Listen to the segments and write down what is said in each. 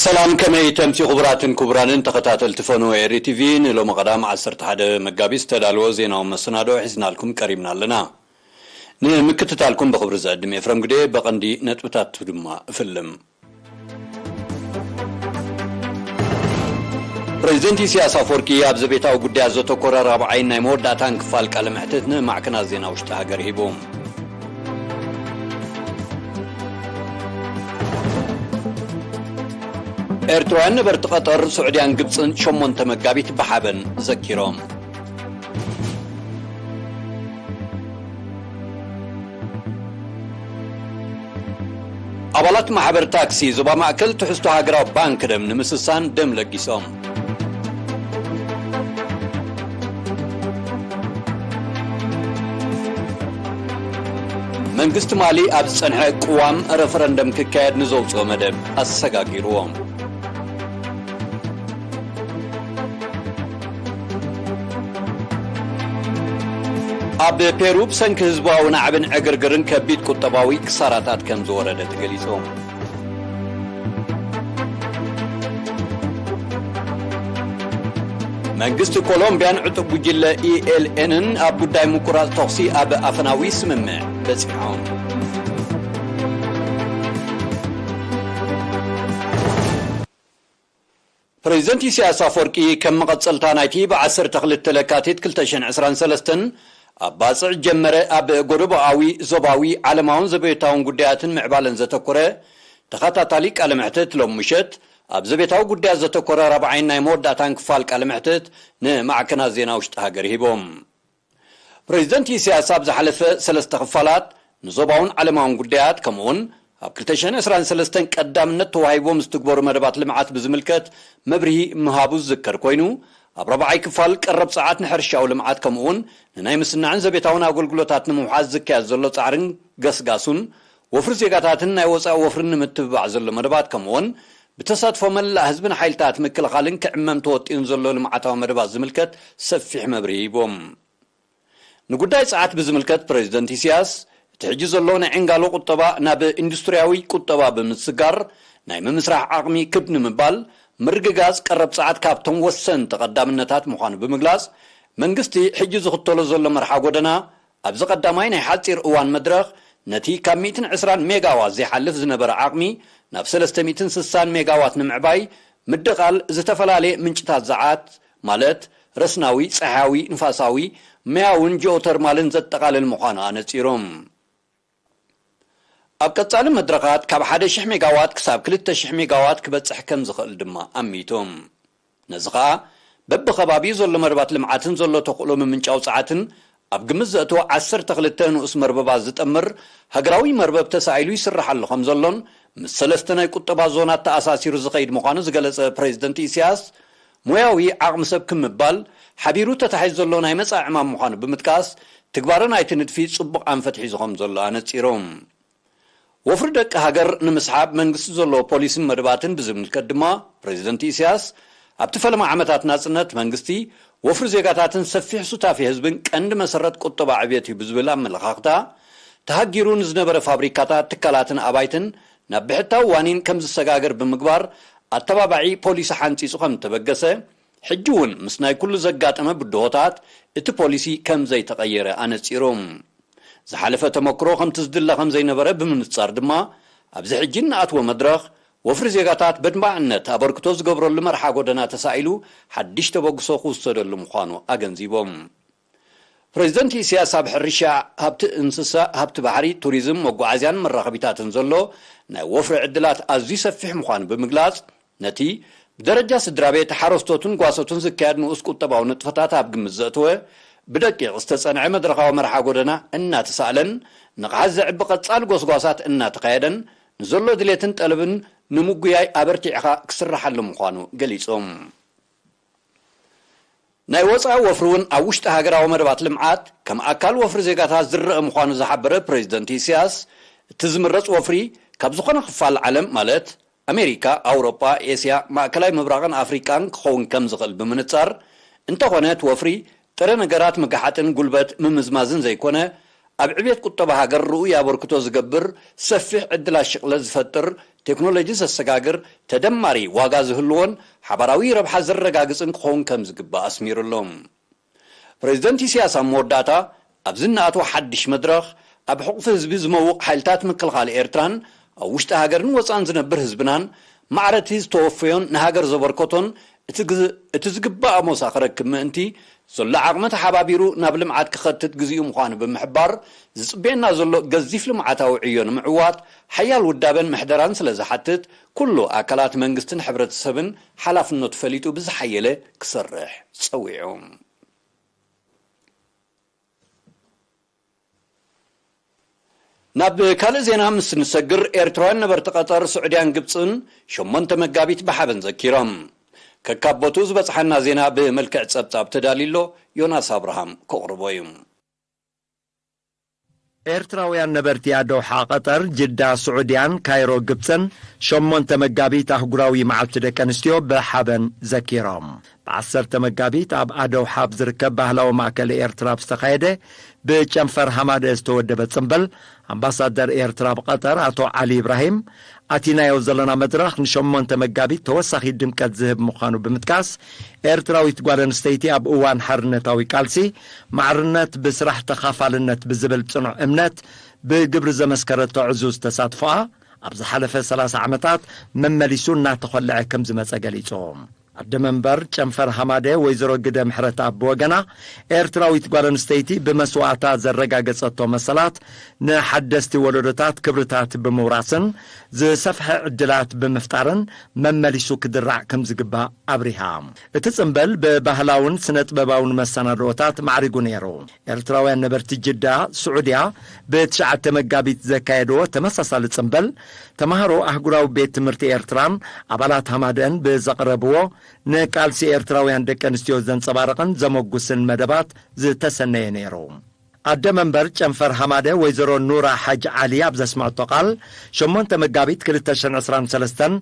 ሰላም፣ ከመይ ተምሲ ክቡራትን ክቡራንን ተኸታተልቲ ፈነወ ኤሪ ቲቪ፣ ንሎሚ ቀዳም ዓሰርተ ሓደ መጋቢት ዝተዳለወ ዜናዊ መሰናድኦ ሒዝናልኩም ቀሪብና ኣለና። ንምክትታልኩም ብኽብሪ ዝዕድም ኤፍረም ግደ፣ በቐንዲ ነጥብታቱ ድማ እፍልም። ፕሬዚደንት ኢሳያስ ኣፈወርቂ ኣብ ዘቤታዊ ጉዳያት ዘተኮረ ራብዓይን ናይ መወዳእታን ክፋል ቃለ መሕትት ንማዕከናት ዜና ውሽጢ ሃገር ሂቡ። ኤርትራውያን ነበርቲ ቀጠር፣ ስዑድያን ግብጽን ሸሞንተ መጋቢት ብሓበን ዘኪሮም። ኣባላት ማሕበር ታክሲ ዞባ ማእከል ትሕዝቶ ሃገራዊ ባንክ ደም ንምስሳን ደም ለጊሶም። መንግስቲ ማሊ ኣብ ዝጸንሐ ቅዋም ረፈረንደም ክካየድ ንዘውጽኦ መደብ ኣሰጋጊርዎ። ኣብ ፔሩ ብሰንኪ ህዝባዊ ናዕብን ዕግርግርን ከቢድ ቁጠባዊ ክሳራታት ከም ዝወረደ ተገሊጹ። መንግስቲ ኮሎምቢያን ዕጡብ ጉጅለ ኢኤልኤንን ኣብ ጉዳይ ምቁራጽ ተኹሲ ኣብ ኣፈናዊ ስምምዕ በጺሖም። ፕሬዚደንት ኢሳያስ ኣፈወርቂ ከም መቐጸልታ ናይቲ ብ ዓሰርተ ክልተ ለካቲት ክልተ ሽሕን ዕስራን ሰለስተን ኣብ ባጽዕ ጀመረ ኣብ ጎደቦኣዊ ዞባዊ ዓለማውን ዘቤታውን ጉዳያትን ምዕባለን ዘተኮረ ተኸታታሊ ቃለ መሕትት ሎም ምሸት ኣብ ዘቤታዊ ጉዳያት ዘተኮረ ራብዓይን ናይ መወዳእታን ክፋል ቃለ መሕትት ንማዕከናት ዜና ውሽጢ ሃገር ሂቦም። ፕሬዚደንት ኢሳያስ ኣብ ዝሓለፈ ሰለስተ ክፋላት ንዞባውን ዓለማውን ጉዳያት ከምኡውን ኣብ ክልተ ሽሕን ዕስራን ሰለስተን ቀዳምነት ተዋሂቦም ዝትግበሩ መደባት ልምዓት ብዝምልከት መብርሂ ምሃቡ ዝዝከር ኮይኑ፣ ኣብ ራብዓይ ክፋል ቀረብ ጸዓት ንሕርሻዊ ልምዓት ከምኡውን ንናይ ምስናዕን ዘቤታውን ኣገልግሎታት ንምውሓስ ዝካየድ ዘሎ ጻዕርን ገስጋሱን፣ ወፍሪ ዜጋታትን ናይ ወጻኢ ወፍርን ንምትብባዕ ዘሎ መደባት ከምኡውን ብተሳትፎ መላእ ህዝብን ሓይልታት ምክልኻልን ክዕመም ተወጢኑ ዘሎ ልምዓታዊ መደባት ዝምልከት ሰፊሕ መብርሂ ሂቦም። ንጉዳይ ጸዓት ብዝምልከት ፕሬዚደንት ኢሳያስ፣ እቲ ሕጂ ዘሎ ናይ ዕንጋሎ ቁጠባ ናብ ኢንዱስትሪያዊ ቁጠባ ብምስጋር ናይ ምምስራሕ ዓቕሚ ክብ ንምባል ምርግጋጽ ቀረብ ጸዓት ካብቶም ወሰንቲ ቀዳምነታት ምዃኑ ብምግላጽ፣ መንግስቲ ሕጂ ዝኽተሎ ዘሎ መርሓ ጎደና ኣብዚ ቀዳማይ ናይ ሓጺር እዋን መድረኽ ነቲ ካብ ሚእትን ዕስራን ሜጋዋት ዘይሓልፍ ዝነበረ ዓቕሚ ናብ ሰለስተ ሚእትን ስሳን ሜጋዋት ንምዕባይ ምድቓል ዝተፈላለየ ምንጭታት ጸዓት ማለት ረስናዊ፣ ጸሓያዊ፣ ንፋሳዊ፣ ማያውን ጂኦተርማልን ዘጠቓልል ምዃኑ ኣነጺሮም። ኣብ ቀጻሊ መድረኻት ካብ ሓደ ሽሕ ሜጋዋት ክሳብ ክልተ ሽሕ ሜጋዋት ክበጽሕ ከም ዝኽእል ድማ ኣሚቶም። ነዚ ኸኣ በብኸባቢኡ ዘሎ መደባት ልምዓትን ዘሎ ተኽእሎ ምምንጫው ጸዓትን ኣብ ግምት ዘእተወ ዓሰርተ ክልተ ንኡስ መርበባት ዝጠምር ሃገራዊ መርበብ ተሳኢሉ ይስራሕ ኣሎ ከም ዘሎን ምስ ሰለስተ ናይ ቁጠባ ዞናት ተኣሳሲሩ ዝኸይድ ምዃኑ ዝገለጸ ፕሬዚደንት ኢሳያስ፣ ሞያዊ ዓቕሚ ሰብ ክምባል ሓቢሩ ተታሒዙ ዘሎ ናይ መጻኢ ዕማም ምዃኑ ብምጥቃስ፣ ትግባረ ናይቲ ንድፊ ጽቡቕ ኣንፈት ሒዙ ከም ዘሎ ኣነጺሮም። ወፍሪ ደቂ ሃገር ንምስሓብ መንግስቲ ዘለዎ ፖሊስን መደባትን ብዝምልከት ድማ፣ ፕሬዚደንት ኢሳያስ፣ ኣብቲ ፈለማ ዓመታት ናጽነት መንግስቲ፣ ወፍሪ ዜጋታትን ሰፊሕ ሱታፌ ህዝብን ቀንዲ መሰረት ቁጠባ ዕብየት እዩ ብዝብል ኣመለኻኽታ፣ ተሃጊሩ ንዝነበረ ፋብሪካታት፣ ትካላትን ኣባይትን ናብ ብሕታዊ ዋኒን ከም ዝሰጋገር ብምግባር፣ ኣተባባዒ ፖሊሲ ሓንጺጹ ከም እተበገሰ፣ ሕጂ እውን ምስ ናይ ኩሉ ዘጋጠመ ብድሆታት እቲ ፖሊሲ ከም ዘይተቐየረ ኣነጺሩ። ዝሓለፈ ተመክሮ ከምቲ ዝድለ ከም ዘይነበረ ብምንጻር ድማ፣ ኣብዚ ሕጂ እንኣትዎ መድረኽ፣ ወፍሪ ዜጋታት በድማዕነት ኣበርክቶ ዝገብረሉ መርሓ ጎደና ተሳኢሉ፣ ሓድሽ ተበግሶ ክውሰደሉ ምዃኑ ኣገንዚቦም። ፕሬዚደንት ኢሳያስ ኣብ ሕርሻ፣ ሃብቲ እንስሳ፣ ሃብቲ ባሕሪ፣ ቱሪዝም፣ መጓዓዝያን መራኸቢታትን ዘሎ ናይ ወፍሪ ዕድላት ኣዝዩ ሰፊሕ ምዃኑ ብምግላጽ፣ ነቲ ብደረጃ ስድራ ቤት፣ ሓረስቶትን ጓሶትን ዝካየድ ንኡስ ቁጠባዊ ንጥፈታት ኣብ ግምት ዘእተወ፣ ብደቂቕ ዝተጸንዐ መድረኻዊ መርሓ ጎደና እናተሳእለን፣ ንቕሓት ዘዕቢ ቀጻሊ ጎስጓሳት እናተኻየደን፣ ንዘሎ ድሌትን ጠለብን ንምጉያይ ኣበርቲዕኻ ክስርሓሉ ምዃኑ ገሊጾም። ናይ ወጻኢ ወፍሪ እውን ኣብ ውሽጢ ሃገራዊ መደባት ልምዓት ከም ኣካል ወፍሪ ዜጋታት ዝረአ ምዃኑ ዝሓበረ ፕሬዚደንት ኢሳያስ፣ እቲ ዝምረጽ ወፍሪ ካብ ዝኾነ ክፋል ዓለም ማለት ኣሜሪካ፣ ኣውሮጳ፣ ኤስያ፣ ማእከላይ ምብራቕን ኣፍሪቃን ክኸውን ከም ዝኽእል ብምንጻር፣ እንተኾነ እቲ ወፍሪ ጥረ ነገራት ምግሓጥን ጉልበት ምምዝማዝን ዘይኮነ፣ ኣብ ዕብየት ቁጠባ ሃገር ርኡይ ኣበርክቶ ዝገብር፣ ሰፊሕ ዕድላት ሽቕለት ዝፈጥር፣ ቴክኖሎጂ ዘሰጋግር፣ ተደማሪ ዋጋ ዝህልዎን ሓባራዊ ረብሓ ዘረጋግጽን ክኸውን ከም ዝግባእ ኣስሚሩሎም። ፕሬዚደንት ኢሳያስ ኣብ መወዳእታ፣ ኣብዚ እንኣትዎ ሓድሽ መድረኽ፣ ኣብ ሕቑፊ ህዝቢ ዝመውቕ ሓይልታት ምክልኻል ኤርትራን ኣብ ውሽጢ ሃገርን ወጻን ዝነብር ህዝብናን ማዕረቲ ዝተወፈዮን ንሃገር ዘበርከቶን እቲ ግዝ-፣ እቲ ዝግባእ ሞሳ ክረክብ ምእንቲ፣ ዘሎ ዓቕሚ ተሓባቢሩ ናብ ልምዓት ክኸትት ግዜኡ ምዃኑ ብምሕባር፣ ዝጽበየና ዘሎ ገዚፍ ልምዓታዊ ዕዮ ንምዕዋት ሓያል ውዳበን ምሕደራን ስለ ዝሓትት፣ ኩሉ ኣካላት መንግስትን ሕብረተሰብን ሓላፍነቱ ፈሊጡ ብዝሓየለ ክሰርሕ ጸዊዑ። ናብ ካልእ ዜና ምስ ንሰግር፣ ኤርትራውያን ነበርቲ ቀጠር፣ ስዑድያን ግብጽን ሸሞንተ መጋቢት ብሓበን ዘኪሮም። ከካብ ቦትኡ ዝበጽሓና ዜና ብመልክዕ ጸብጻብ ተዳልዩ ኣሎ፣ ዮናስ ኣብርሃም ከቕርቦ እዩ። ኤርትራውያን ነበርቲ ኣዶሓ ቀጠር፣ ጅዳ ስዑድያን ካይሮ ግብጽን ሸሞንተ መጋቢት ኣህጉራዊ መዓልቲ ደቂ ኣንስትዮ ብሓበን ዘኪሮም። ብዓሰርተ መጋቢት ኣብ ኣደውሓ ኣብ ዝርከብ ባህላዊ ማእከል ኤርትራ ኣብ ዝተኻየደ ብጨንፈር ሃማደ ዝተወደበ ጽምብል፣ ኣምባሳደር ኤርትራ ኣብ ቀጠር ኣቶ ዓሊ ኢብራሂም፣ ኣቲናዮ ዘለና መድረኽ ንሸሞንተ መጋቢት ተወሳኺ ድምቀት ዝህብ ምዃኑ ብምጥቃስ፣ ኤርትራዊት ጓል ኣንስተይቲ ኣብ እዋን ሓርነታዊ ቃልሲ ማዕርነት ብስራሕ ተኻፋልነት ብዝብል ጽኑዕ እምነት ብግብሪ ዘመስከረቶ ዕዙዝ ተሳትፎኣ፣ ኣብ ዝሓለፈ ሰላሳ ዓመታት መመሊሱ እናተኾልዐ ከም ዝመጸ ገሊጹ። ኣደ መንበር ጨንፈር ሃማደ ወይዘሮ ግደ ምሕረተኣብ ብወገና፣ ኤርትራዊት ጓል ኣንስተይቲ ብመስዋእታ ዘረጋገጸቶ መሰላት ንሓደስቲ ወለዶታት ክብርታት ብምውራስን ዝሰፍሐ ዕድላት ብምፍጣርን መመሊሱ ክድራዕ ከም ዝግባእ ኣብሪሃ። እቲ ጽምበል ብባህላውን ስነ-ጥበባውን መሰናድኦታት ማዕሪጉ ነይሩ። ኤርትራውያን ነበርቲ ጅዳ፣ ስዑድያ፣ ብትሽዓተ መጋቢት ዘካየድዎ ተመሳሳሊ ጽምበል፣ ተማሃሮ ኣህጉራዊ ቤት ትምህርቲ ኤርትራን ኣባላት ሃማደን ብዘቕረብዎ ንቃልሲ ኤርትራውያን ደቂ ኣንስትዮ ዘንጸባርቕን ዘመጉስን መደባት ዝተሰነየ ነይሩ። ኣደ መንበር ጨንፈር ሃማደ ወይዘሮ ኑራ ሓጅ ዓሊ ኣብ ዘስመዐቶ ቃል፣ ሸሞንተ መጋቢት ክልተ ሽሕን ዕስራን ሰለስተን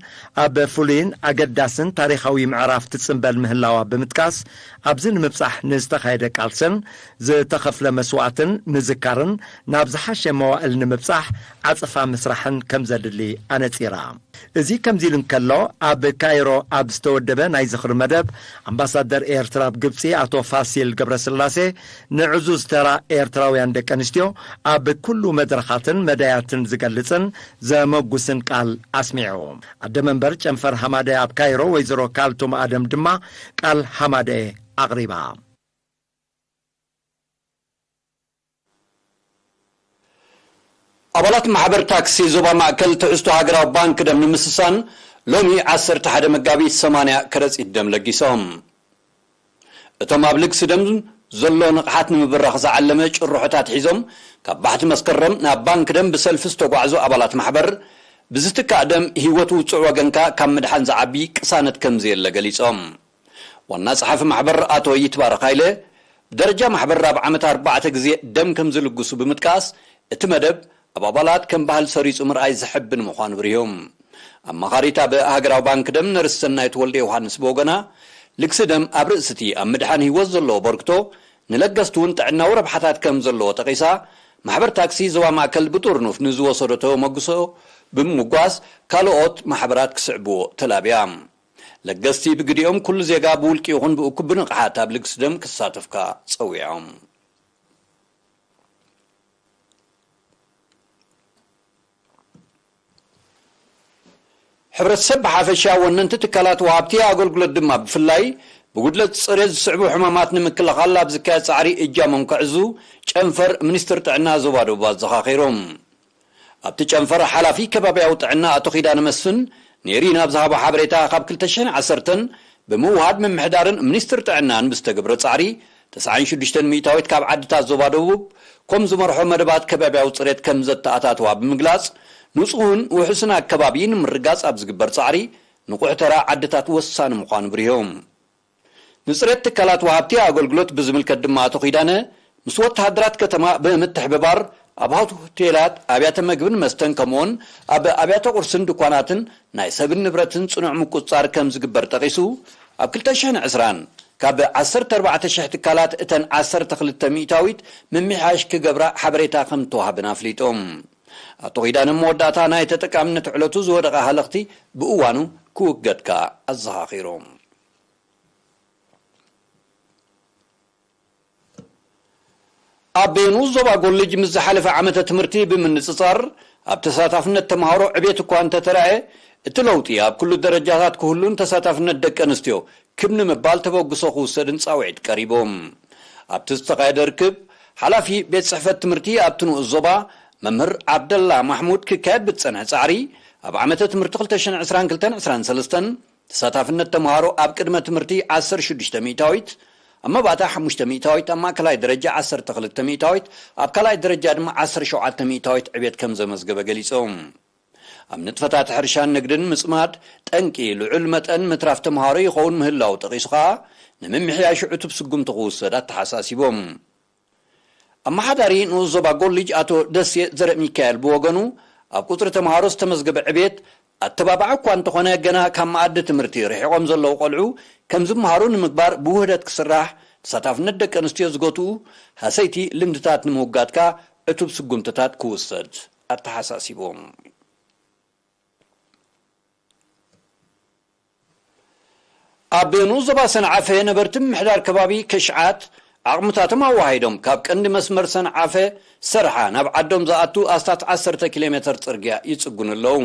ኣብ ፍሉይን ኣገዳስን ታሪኻዊ ምዕራፍ ትጽምበል ምህላዋ ብምጥቃስ፣ ኣብዚ ንምብጻሕ ንዝተኻየደ ቃልስን ዝተኸፍለ መስዋእትን ምዝካርን፣ ናብ ዝሓሸ መዋእል ንምብጻሕ ዓጽፋ ምስራሕን ከም ዘድሊ ኣነጺራ። እዚ ከምዚ ኢሉ እንከሎ፣ ኣብ ካይሮ ኣብ ዝተወደበ ናይ ዝኽሪ መደብ፣ ኣምባሳደር ኤርትራ ኣብ ግብጺ ኣቶ ፋሲል ገብረስላሴ፣ ንዕዙዝ ተራ ኤርትራውያን ደቂ ኣንስትዮ ኣብ ኩሉ መድረኻትን መዳያትን ዝገልጽን ዘመጉስን ቃል ኣስሚዑ። ኣደ መንበር ጨንፈር ሃማደ ኣብ ካይሮ ወይዘሮ ካልቱም ኣደም ድማ ቃል ሃማደ ኣቕሪባ። ኣባላት ማሕበር ታክሲ ዞባ ማእከል ትሕዝቶ ሃገራዊ ባንክ ደም ንምስሳን ሎሚ ዓሰርተ ሓደ መጋቢት ሰማንያ ከረጺት ደም ለጊሶም። እቶም ኣብ ልግሲ ደም ዘሎ ንቕሓት ንምብራኽ ዝዓለመ ጭርሖታት ሒዞም ካብ ባሕቲ መስከረም ናብ ባንክ ደም ብሰልፊ ዝተጓዕዙ ኣባላት ማሕበር፣ ብዝትካእ ደም ህይወት ውጹዕ ወገንካ ካብ ምድሓን ዝዓቢ ቅሳነት ከም ዘየለ ገሊጾም። ዋና ጸሓፊ ማሕበር ኣቶ ይትባረክ ሃይለ፣ ብደረጃ ማሕበር ኣብ ዓመት ኣርባዕተ ግዜ ደም ከም ዝልግሱ ብምጥቃስ፣ እቲ መደብ ኣብ ኣባላት ከም ባህሊ ሰሪጹ ምርኣይ ዘሐብን ምዃኑ ኣብሪሆም። ኣማኻሪት ኣብ ሃገራዊ ባንክ ደም ነርስ ሰናይት ወልደ ዮሃንስ ብወገና፣ ልግሲ ደም ኣብ ርእሲ እቲ ኣብ ምድሓን ህይወት ዘለዎ ኣበርክቶ፣ ንለገስቲ እውን ጥዕናዊ ረብሓታት ከም ዘለዎ ጠቒሳ፣ ማሕበር ታክሲ ዞባ ማእከል ብጥርኑፍ ንዝወሰዶ ተመጉሶ ብምምጓስ፣ ካልኦት ማሕበራት ክስዕብዎ ተላብያ። ለገስቲ ብግዲኦም፣ ኩሉ ዜጋ ብውልቂ ይኹን ብእኩብ ብንቕሓት ኣብ ልግሲ ደም ክሳተፍ ከኣ ጸዊዖም። ሕብረተሰብ ብሓፈሻ፣ ወነንቲ ትካላት ወሃብቲ ኣገልግሎት ድማ ብፍላይ፣ ብጉድለት ጽሬት ዝስዕቡ ሕማማት ንምክልኻል ኣብ ዝካየድ ጻዕሪ እጃሞም ከዕዙ ጨንፈር ሚኒስትሪ ጥዕና ዞባ ደቡብ ኣዘኻኺሩ። ኣብቲ ጨንፈር ሓላፊ ከባብያዊ ጥዕና ኣቶ ኪዳነ መስፍን፣ ንኤሪና ኣብ ዝሃቦ ሓበሬታ፣ ካብ ክልተ ሽሕን ዓሰርተን ብምውሃድ ምምሕዳርን ሚኒስትሪ ጥዕናን ብዝተገብረ ጻዕሪ፣ ተስዓን ሽዱሽተን ሚእታዊት ካብ ዓድታት ዞባ ደቡብ ከም ዝመርሖ መደባት ከባብያዊ ጽሬት ከም ዘተኣታተዋ ብምግላጽ፣ ንጹህን ውሑስን ኣከባቢ ንምርጋጽ ኣብ ዝግበር ጻዕሪ ንቑሕ ተራ ዓድታት ወሳኒ ምዃኑ ኣብሪሆም። ንጽሬት ትካላት ወሃብቲ ኣገልግሎት ብዝምልከት ድማ ኣቶ ኪዳነ፣ ምስ ወተሃደራት ከተማ ብምትሕብባር ኣብ ሆቴላት፣ ኣብያተ መግብን መስተን ከምኡውን ኣብ ኣብያተ ቁርስን ድኳናትን ናይ ሰብን ንብረትን ጽኑዕ ምቁጽጻር ከም ዝግበር ጠቒሱ፣ ኣብ ክልተ ሽሕን ዕስራን ካብ ዓሰርተ ኣርባዕተ ሽሕ ትካላት እተን ዓሰርተ ክልተ ሚእታዊት ምምሕያሽ ክገብራ ሓበሬታ ከም እተዋህበን ኣፍሊጡ። ኣቶ ኪዳነ መወዳእታ ናይ ተጠቃምነት ዕለቱ ዝወደቐ ሃለኽቲ ብእዋኑ ክውገድ ከኣ ኣዘኻኺሩ። ኣብ ንኡስ ዞባ ጎልጅ ምስ ዝሓለፈ ዓመተ ትምህርቲ ብምንጽጻር፣ ኣብ ተሳታፍነት ተምሃሮ ዕቤት እኳ እንተተራእየ፣ እቲ ለውጢ ኣብ ኩሉ ደረጃታት ክህሉን ተሳታፍነት ደቂ ኣንስትዮ ክብ ንምባል ተበግሶ ክውሰድን ጻውዒት ቀሪቡ። ኣብቲ ዝተኻየደ ርክብ፣ ሓላፊ ቤት ጽሕፈት ትምህርቲ ኣብቲ ንኡስ ዞባ መምህር ዓብደላ ማሕሙድ ክካየድ ብዝጸንሐ ጻዕሪ፣ ኣብ ዓመተ ትምህርቲ ክልተ ሽሕን ዕስራን ክልተን ዕስራን ሰለስተን ተሳታፍነት ተምሃሮ ኣብ ቅድመ ትምህርቲ ዓሰርተ ሽዱሽተ ሚእታዊት፣ ኣብ መባእታ ሓሙሽተ ሚእታዊት፣ ኣብ ማእከላይ ደረጃ ዓሰርተ ክልተ ሚእታዊት፣ ኣብ ካልኣይ ደረጃ ድማ ዓሰርተ ሸውዓተ ሚእታዊት ዕቤት ከም ዘመዝገበ ገሊጹ። ኣብ ንጥፈታት ሕርሻን ንግድን ምጽማድ ጠንቂ ልዑል መጠን ምትራፍ ተምሃሮ ይኸውን ምህላው ጠቒሱ ኸኣ፣ ንምምሕያሹ ዕቱብ ስጉምቲ ክውሰድ ኣተሓሳሲቦም። ኣመሓዳሪ ንኡስ ዞባ ጎልጅ ኣቶ ደሴ ዘርእ ሚካኤል ብወገኑ፣ ኣብ ቁጽሪ ተምሃሮ ዝተመዝገበ ዕቤት ኣተባባዒ እኳ እንተኾነ፣ ገና ካብ መኣዲ ትምህርቲ ርሒቖም ዘለዉ ቆልዑ ከም ዝመሃሩ ንምግባር ብውህደት ክስራሕ፣ ተሳታፍነት ደቂ ኣንስትዮ ዝገትኡ ሃሰይቲ ልምድታት ንምውጋድ ከኣ ዕቱብ ስጉምትታት ክውሰድ ኣተሓሳሲቡ። ኣብ ንኡስ ዞባ ሰንዓፈ ነበርቲ ምምሕዳር ከባቢ ከሽዓት ዓቕምታቶም ኣዋሃሂዶም ካብ ቀንዲ መስመር ሰንዓፈ ሰርሓ ናብ ዓዶም ዝኣቱ ኣስታት ዓሰርተ ኪሎ ሜተር ጽርግያ ይጽግኑ ኣለዉ።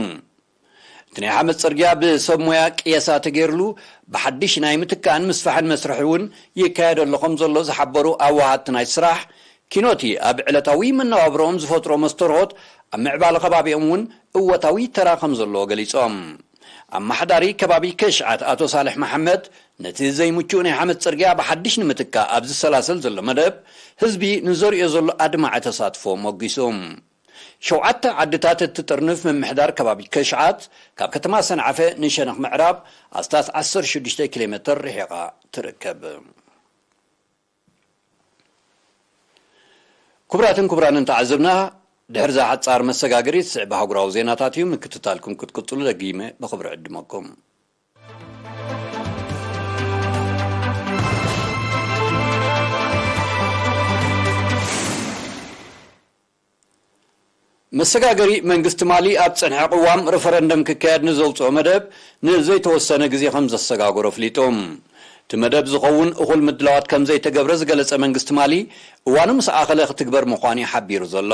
እቲ ናይ ሓመድ ጽርግያ ብሰብ ሞያ ቅየሳ ተገይርሉ ብሓድሽ ናይ ምትካእን ምስፋሕን መስርሕ እውን ይካየድ ኣሎ ከም ዘሎ ዝሓበሩ ኣዋሃድቲ ናይ ስራሕ፣ ኪኖቲ ኣብ ዕለታዊ መነባብሮኦም ዝፈጥሮ መስተርሆት ኣብ ምዕባለ ከባቢኦም እውን እወታዊ ተራ ከም ዘለዎ ገሊጾም። ኣመሓዳሪ ከባቢ ከሽዓት ኣቶ ሳልሕ መሓመድ፣ ነቲ ዘይምቹእ ናይ ሓመድ ጽርግያ ብሓድሽ ንምትካእ ኣብ ዝሰላሰል ዘሎ መደብ፣ ህዝቢ ንዘርእዮ ዘሎ ኣድማዒ ተሳትፎ ሞጊሱ። ሸውዓተ ዓድታት እትጥርንፍ ምምሕዳር ከባቢ ከሽዓት፣ ካብ ከተማ ሰንዓፈ ንሸነኽ ምዕራብ ኣስታት ዓሰርተ ሽዱሽተ ኪሎ ሜተር ርሒቓ ትርከብ። ክቡራትን ክቡራንን ተዓዘብና፣ ድሕሪ እዛ ሓጻር መሰጋገሪት ዝስዕብ ኣህጉራዊ ዜናታት እዩ። ምክትታልኩም ክትቅጽሉ ደጊመ ብኽብሪ ዕድመኩም። መሰጋገሪ መንግስቲ ማሊ ኣብ ጸንሐ ቅዋም ሪፈረንደም ክካየድ ንዘውጽኦ መደብ ንዘይተወሰነ ግዜ ከም ዘሰጋገሮ ኣፍሊጡ። እቲ መደብ ዝኸውን እኹል ምድላዋት ከም ዘይተገብረ ዝገለጸ መንግስቲ ማሊ፣ እዋኑ ምስ ኣኸለ ክትግበር ምዃኑ እዩ ሓቢሩ ዘሎ።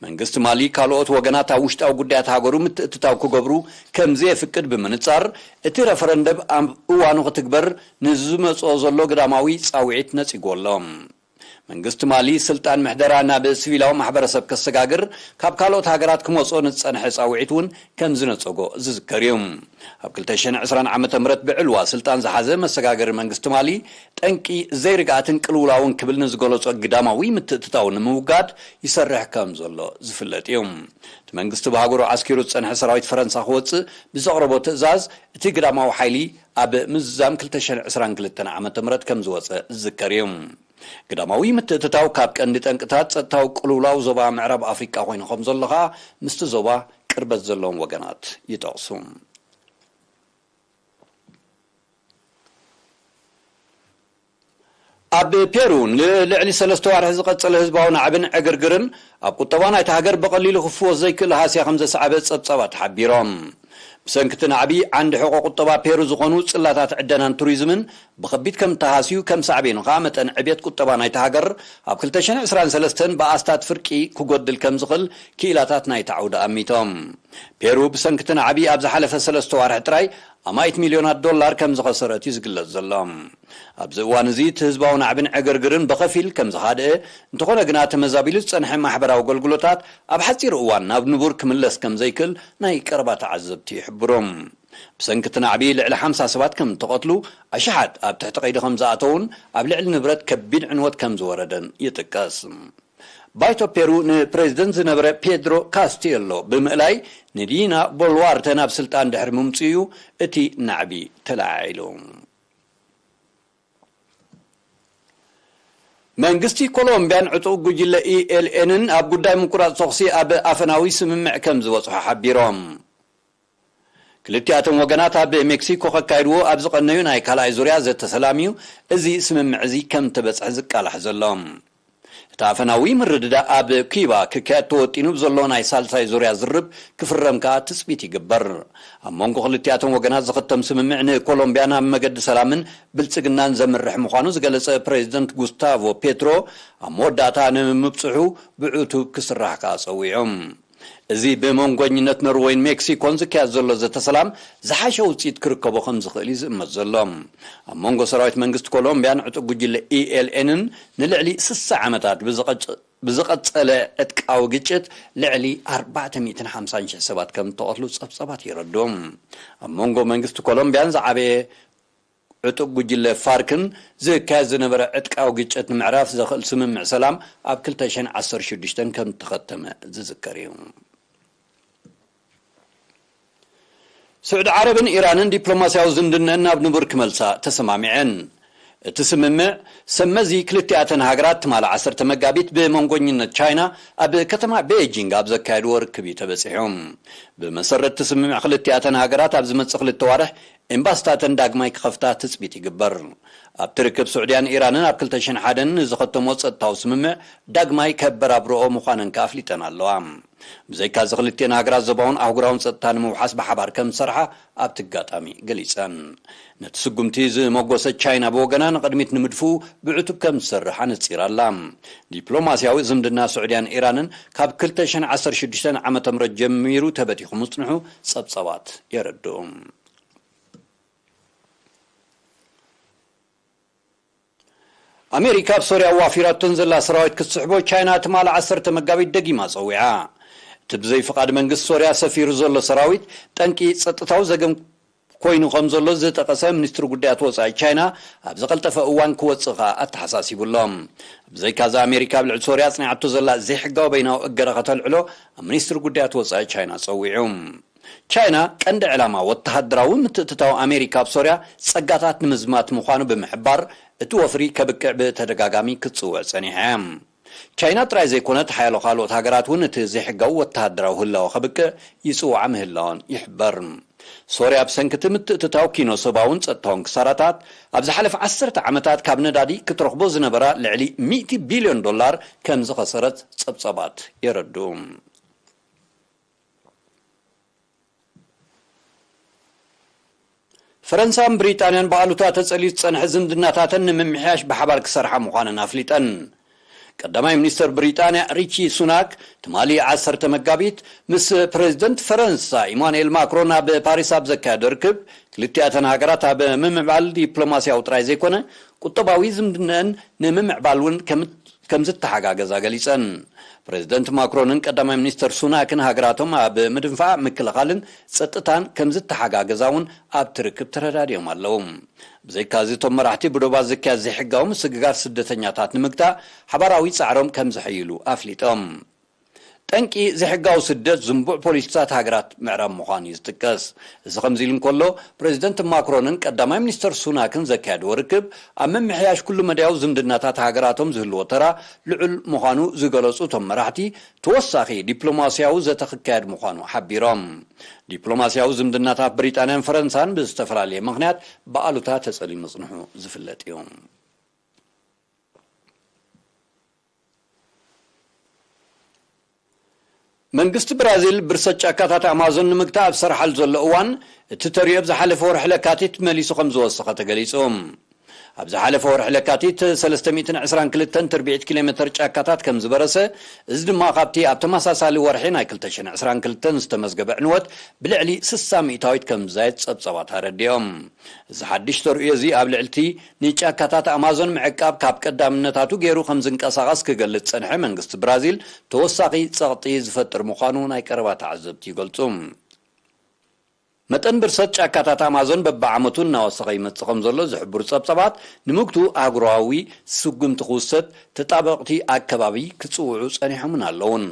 መንግስቲ ማሊ ካልኦት ወገናት ኣብ ውሽጣዊ ጉዳያት ሃገሩ ምትእትታው ክገብሩ ከም ዘየፍቅድ ብምንጻር፣ እቲ ረፈረንደም ኣብ እዋኑ ክትግበር ንዝመጾ ዘሎ ግዳማዊ ጻውዒት ነጺጉ ኣሎ። መንግስቲ ማሊ ስልጣን ምሕደራ ናብ ሲቪላዊ ማሕበረሰብ ከሰጋግር ካብ ካልኦት ሃገራት ክመጾ ንዝጸንሐ ጻውዒት እውን ከም ዝነጸጎ ዝዝከር እዩ። ኣብ ክልተ ሽሕን ዕስራን ዓመተ ምህረት ብዕልዋ ስልጣን ዝሓዘ መሰጋገሪ መንግስቲ ማሊ፣ ጠንቂ ዘይርግኣትን ቅልውላውን ክብል ንዝገለጾ ግዳማዊ ምትእትታው ንምውጋድ ይሰርሕ ከም ዘሎ ዝፍለጥ እዩ። እቲ መንግስቲ ብሃገሩ ዓስኪሩ ዝጸንሐ ሰራዊት ፈረንሳ ክወጽእ ብዘቕረቦ ትእዛዝ፣ እቲ ግዳማዊ ሓይሊ ኣብ ምዝዛም ክልተ ሽሕን ዕስራን ክልተን ዓመተ ምህረት ከም ዝወጸ ዝዝከር እዩ። ግዳማዊ ምትእትታው ካብ ቀንዲ ጠንቅታት ጸጥታዊ ቅልውላው ዞባ ምዕራብ ኣፍሪቃ ኮይኑ ከም ዘሎ ኸኣ ምስቲ ዞባ ቅርበት ዘለዎም ወገናት ይጠቕሱ። ኣብ ፔሩ ንልዕሊ ሰለስተ ዋርሒ ዝቐጸለ ህዝባዊ ናዕብን ዕግርግርን ኣብ ቁጠባ ናይታ ሃገር ብቐሊሉ ክፍወስ ዘይክእል ሃስያ ከም ዘስዓበ ጸብጻባት ሓቢሮም። ብሰንኪ እቲ ናዕቢ ዓንዲ ሕቖ ቁጠባ ፔሩ ዝኾኑ ጽላታት ዕደናን ቱሪዝምን ብኸቢድ ከም ተሃስዩ፣ ከም ሳዕቤኑ ኸኣ መጠን ዕብየት ቁጠባ ናይታ ሃገር ኣብ ክልተ ሽሕን ዕስራን ሰለስተን ብኣስታት ፍርቂ ክጎድል ከም ዝኽእል ክኢላታት ናይታ ዓውዲ ኣሚቶም። ፔሩ ብሰንኪ እቲ ናዕቢ ኣብ ዝሓለፈ ሰለስተ ዋርሒ ጥራይ ኣማኢት ሚልዮናት ዶላር ከም ዝኸሰረት እዩ ዝግለጽ ዘሎ። ኣብዚ እዋን እዚ እቲ ህዝባዊ ናዕብን ዕግርግርን ብኸፊል ከም ዝሃድአ፣ እንተኾነ ግና ተመዛቢሉ ዝጸንሐ ማሕበራዊ ኣገልግሎታት ኣብ ሓጺር እዋን ናብ ንቡር ክምለስ ከም ዘይክእል ናይ ቀረባ ተዓዘብቲ ይሕብሩ። ብሰንኪ እቲ ናዕቢ ልዕሊ ሓምሳ ሰባት ከም እተቐትሉ፣ ኣሽሓት ኣብ ትሕቲ ቀይዲ ከም ዝኣተዉን ኣብ ልዕሊ ንብረት ከቢድ ዕንወት ከም ዝወረደን ይጥቀስ። ባይቶ ፔሩ ንፕሬዝደንት ዝነበረ ፔድሮ ካስቴሎ ብምእላይ ንዲና ቦልዋርተ ናብ ስልጣን ድሕሪ ምምጽኡ እቲ ናዕቢ ተለዓዒሉ። መንግስቲ ኮሎምቢያን ዕጡቕ ጉጅለ ኢኤልኤንን ኣብ ጉዳይ ምቁራጽ ተኹሲ ኣብ ኣፈናዊ ስምምዕ ከም ዝበጽሑ ሓቢሮም። ክልቲኣቶም ወገናት ኣብ ሜክሲኮ ከካይድዎ ኣብ ዝቐነዩ ናይ ካልኣይ ዙርያ ዘተ ሰላም እዩ እዚ ስምምዕ እዚ ከም ተበጽሐ ዝቃላሕ ዘሎ። እቲ ኣፈናዊ ምርድዳእ ኣብ ኪባ ክካየድ ተወጢኑ ብዘሎ ናይ ሳልሳይ ዙርያ ዝርብ ክፍረም ከኣ ትጽቢት ይግበር። ኣብ መንጎ ክልቲኣቶም ወገናት ዝኽተም ስምምዕ ንኮሎምብያ ናብ መገዲ ሰላምን ብልጽግናን ዘምርሕ ምዃኑ ዝገለጸ ፕሬዚደንት ጉስታቮ ፔትሮ፣ ኣብ መወዳእታ ንምብጽሑ ብዕቱብ ክስራሕ ከኣ ጸዊዑ። እዚ ብመንጎኝነት ኖርወይን ሜክሲኮን ዝካየድ ዘሎ ዘተ ሰላም ዝሓሸ ውጽኢት ክርከቦ ከም ዝኽእል እዩ ዝእመት ዘሎ። ኣብ መንጎ ሰራዊት መንግስቲ ኮሎምብያን ዕጡቕ ጉጅለ ኢ ኤል ኤንን ንልዕሊ ስሳ ዓመታት ብዝቐጸ ዕጥቃዊ ግጭት ልዕሊ ኣርባዕተ ሚእትን ሓምሳን ሽሕ ሰባት ከም እተቐትሉ ጸብጻባት የረድኡ። ኣብ መንጎ መንግስቲ ኮሎምብያን ዝዓበየ ዕጡቕ ጉጅለ ፋርክን ዝካየድ ዝነበረ ዕጥቃዊ ግጭት ንምዕራፍ ዘኽእል ስምምዕ ሰላም ኣብ ክልተ ሽሕን ዓሰርተ ሽዱሽተን ከም እተኸተመ ዝዝከር እዩ። ስዑዲ ዓረብን ኢራንን ዲፕሎማስያዊ ዝምድነን ናብ ንቡር ክመልሳ ተሰማሚዐን። እቲ ስምምዕ ሰመዚ ክልቲኣተን ሃገራት ትማሊ ዓሰርተ መጋቢት ብመንጎኝነት ቻይና ኣብ ከተማ ቤጂንግ ኣብ ዘካየድዎ ርክብ እዩ ተበጺሑ። ብመሰረት እቲ ስምምዕ ክልቲኣተን ሃገራት ኣብ ዝመጽእ ክልተ ዋርሕ ኤምባስታተን ዳግማይ ክኸፍታ ትጽቢት ይግበር። ኣብቲ ርክብ ስዑድያን ኢራንን ኣብ ክልተ ሽሕን ሓደን ንዝኸተሞ ጸጥታዊ ስምምዕ ዳግማይ ከበራብርኦ ምዃነን ከኣ ኣፍሊጠን ኣለዋ። ብዘይካዚ ክልቲኤን ሃገራት ዞባውን ኣህጉራውን ጸጥታ ንምውሓስ ብሓባር ከም ዝሰርሓ ኣብቲ ኣጋጣሚ ገሊጸን። ነቲ ስጉምቲ ዝመጎሰት ቻይና ብወገና ንቕድሚት ንምድፍኡ ብዕቱብ ከም ዝሰርሕ ኣነጺራ ኣላ። ዲፕሎማስያዊ ዝምድና ስዑድያን ኢራንን ካብ ክልተ ሽሕን ዓሰርተ ሽዱሽተን ዓመተ ምህረት ጀሚሩ ተበቲኹ ምጽንሑ ጸብጻባት የረድኡ። ኣሜሪካ ኣብ ሶርያ ኣዋፊራቶን ዘላ ሰራዊት ክትስሕቦ ቻይና ትማሊ ዓሰርተ መጋቢት ደጊማ ጸዊዓ። እቲ ብዘይ ፍቓድ መንግስቲ ሶርያ ሰፊሩ ዘሎ ሰራዊት ጠንቂ ጸጥታዊ ዘገም ኮይኑ ከም ዘሎ ዝጠቐሰ ሚኒስትሪ ጉዳያት ወጻኢ ቻይና፣ ኣብ ዝቐልጠፈ እዋን ክወጽእ ከኣ ኣተሓሳሲቡ ኣሎ። ብዘይካዚ ኣሜሪካ ኣብ ልዕሊ ሶርያ ኣጽኒዓቶ ዘላ ዘይሕጋዊ በይናዊ እገዳ ከተልዕሎ ኣብ ሚኒስትሪ ጉዳያት ወጻኢ ቻይና ጸዊዑ። ቻይና ቀንዲ ዕላማ ወተሃደራዊ ምትእትታው ኣሜሪካ ኣብ ሶርያ ጸጋታት ንምዝማት ምዃኑ ብምሕባር፣ እቲ ወፍሪ ከብቅዕ ብተደጋጋሚ ክትጽውዕ ጸኒሓ እያ። ቻይና ጥራይ ዘይኮነት፣ ሓያሎ ካልኦት ሃገራት እውን እቲ ዘይሕጋዊ ወተሃደራዊ ህላወ ከብቅዕ ይጽውዓ ምህላወን ይሕበር። ሶርያ ብሰንኪ እቲ ምትእትታው ኪኖ ሰባውን ጸጥታውን ክሳራታት፣ ኣብ ዝሓለፈ ዓሰርተ ዓመታት ካብ ነዳዲ ክትረኽቦ ዝነበራ ልዕሊ ሚእቲ ቢልዮን ዶላር ከም ዝኸሰረት ጸብጻባት የረድኡ። ፈረንሳን ብሪጣንያን ብኣሉታ ተጸልዩ ዝጸንሐ ዝምድናታተን ንምምሕያሽ ብሓባር ክሰርሓ ምዃነን ኣፍሊጠን። ቀዳማይ ሚኒስተር ብሪጣንያ ሪቺ ሱናክ ትማሊ ዓሰርተ መጋቢት ምስ ፕሬዚደንት ፈረንሳ ኢማኑኤል ማክሮን ኣብ ፓሪስ ኣብ ዘካየዶ ርክብ፣ ክልቲኣተን ሃገራት ኣብ ምምዕባል ዲፕሎማስያዊ ጥራይ ዘይኮነ፣ ቁጠባዊ ዝምድነአን ንምምዕባል እውን ከም ከም ዝተሓጋገዛ ገሊጸን። ፕሬዚደንት ማክሮንን ቀዳማይ ሚኒስተር ሱናክን ሃገራቶም ኣብ ምድንፋዕ ምክልኻልን ጸጥታን ከም ዝተሓጋገዛ እውን ኣብቲ ርክብ ተረዳዲኦም ኣለዉ። ብዘይካዚ እቶም መራሕቲ ብዶባት ዝካየድ ዘይሕጋዊ ምስግጋር ስደተኛታት ንምግታእ ሓባራዊ ጻዕሮም ከም ዘሐይሉ ኣፍሊጦም። ጠንቂ ዘይሕጋዊ ስደት ዝንቡዕ ፖሊሲታት ሃገራት ምዕራብ ምዃኑ እዩ ዝጥቀስ። እዚ ከምዚ ኢሉ እንከሎ፣ ፕሬዚደንት ማክሮንን ቀዳማይ ሚኒስተር ሱናክን ዘካየድዎ ርክብ ኣብ ምምሕያሽ ኩሉ መዳያዊ ዝምድናታት ሃገራቶም ዝህልዎ ተራ ልዑል ምዃኑ ዝገለጹ እቶም መራሕቲ፣ ተወሳኺ ዲፕሎማስያዊ ዘተ ክካየድ ምዃኑ ሓቢሮም። ዲፕሎማስያዊ ዝምድናታት ብሪጣንያን ፈረንሳን ብዝተፈላለየ ምኽንያት ብኣሉታ ተጸልዩ ምጽንሑ ዝፍለጥ እዩ። መንግስቲ ብራዚል ብርሰት ጫካታት ኣማዞን ንምግታእ ኣብ ዝሰርሓሉ ዘሎ እዋን፣ እቲ ተርእዮ ኣብ ዝሓለፈ ወርሒ ለካቲት መሊሱ ከም ዝወሰኸ ተገሊጹ። ኣብ ዝሓለፈ ወርሒ ለካቲት ሰለስተ ሚእትን ዕስራን ክልተን ትርብዒት ኪሎ ሜተር ጫካታት ከም ዝበረሰ፣ እዚ ድማ ካብቲ ኣብ ተመሳሳሊ ወርሒ ናይ ክልተ ሽሕን ዕስራን ክልተን ዝተመዝገበ ዕንወት ብልዕሊ ስሳ ሚእታዊት ከም ዝዛየድ ጸብጻባት ኣረዲኦም። እዚ ሓድሽ ተርእዮ እዚ ኣብ ልዕሊ እቲ ንጫካታት ኣማዞን ምዕቃብ ካብ ቀዳምነታቱ ገይሩ ከም ዝንቀሳቐስ ክገልጽ ዝጸንሐ መንግስቲ ብራዚል፣ ተወሳኺ ጸቕጢ ዝፈጥር ምዃኑ ናይ ቀረባ ተዓዘብቲ ይገልጹ። መጠን ብርሰት ጫካታት ኣማዞን በብዓመቱ እናወሰኸ ይመጽእ ከም ዘሎ ዝሕብሩ ጸብጻባት፣ ንምግቱ ኣህጉራዊ ስጉምቲ ክውሰድ ተጣበቕቲ ኣከባቢ ክጽውዑ ጸኒሖምን ኣለዉን።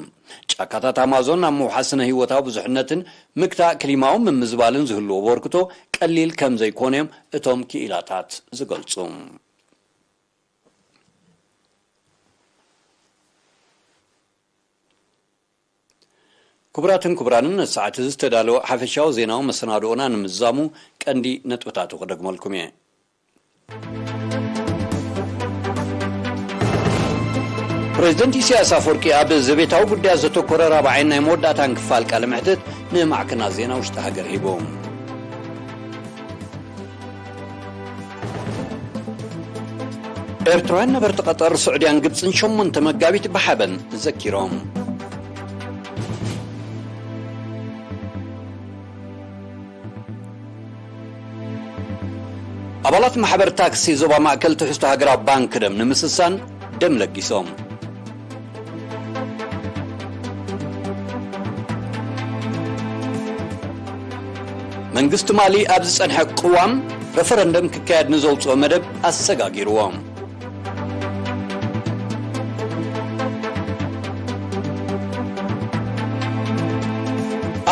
ጫካታት ኣማዞን ኣብ ምውሓስ ስነ ህይወታዊ ብዙሕነትን ምግታእ ክሊማዊ ምምዝባልን ዝህልዎ ኣበርክቶ ቀሊል ከም ዘይኮነ እዮም እቶም ክኢላታት ዝገልጹ። ክቡራትን ክቡራንን፣ ነቲ ሰዓት እዚ ዝተዳለወ ሓፈሻዊ ዜናዊ መሰናድኦና ንምዝዛሙ ቀንዲ ነጥብታቱ ክደግመልኩም እየ። ፕሬዚደንት ኢሳያስ ኣፈወርቂ ኣብ ዘቤታዊ ጉዳያት ዘተኮረ ራብዓይን ናይ መወዳእታን ክፋል ቃለ መሕትት ንማዕከናት ዜና ውሽጢ ሃገር ሂቡ። ኤርትራውያን ነበርቲ ቀጠር፣ ስዑድያን ግብጽን ሸሞንተ መጋቢት ብሓበን ዘኪሮም። ኣባላት ማሕበር ታክሲ ዞባ ማእከል ትሕዝቶ ሃገራዊ ባንክ ደም ንምስሳን ደም ለጊሶም። መንግስቲ ማሊ ኣብ ዝጸንሐ ቅዋም፣ ረፈረንደም ክካየድ ንዘውጽኦ መደብ ኣሰጋጊርዎ።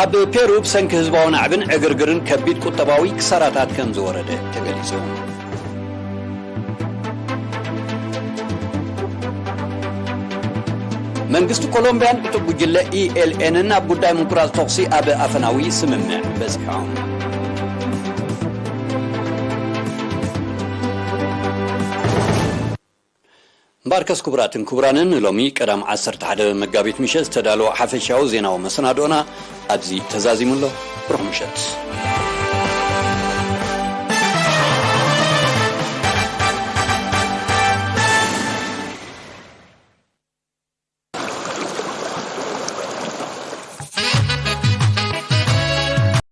ኣብ ፔሩ ብሰንኪ ህዝባዊ ናዕብን ዕግርግርን ከቢድ ቁጠባዊ ክሳራታት ከም ዝወረደ ተገሊጹ። መንግስቲ ኮሎምብያን ዕጡቕ ጉጅለ ኢኤልኤንን ኣብ ጉዳይ ምቁራጽ ተኹሲ ኣብ ኣፈናዊ ስምምዕ በጺሖም። እምበኣርከስ ክቡራትን ክቡራንን፣ ሎሚ ቀዳም ዓሰርተ ሓደ መጋቢት ምሸት ዝተዳለወ ሓፈሻዊ ዜናዊ መሰናድኦና ኣብዚ ተዛዚሙ ኣሎ። ብሩኽ ምሸት።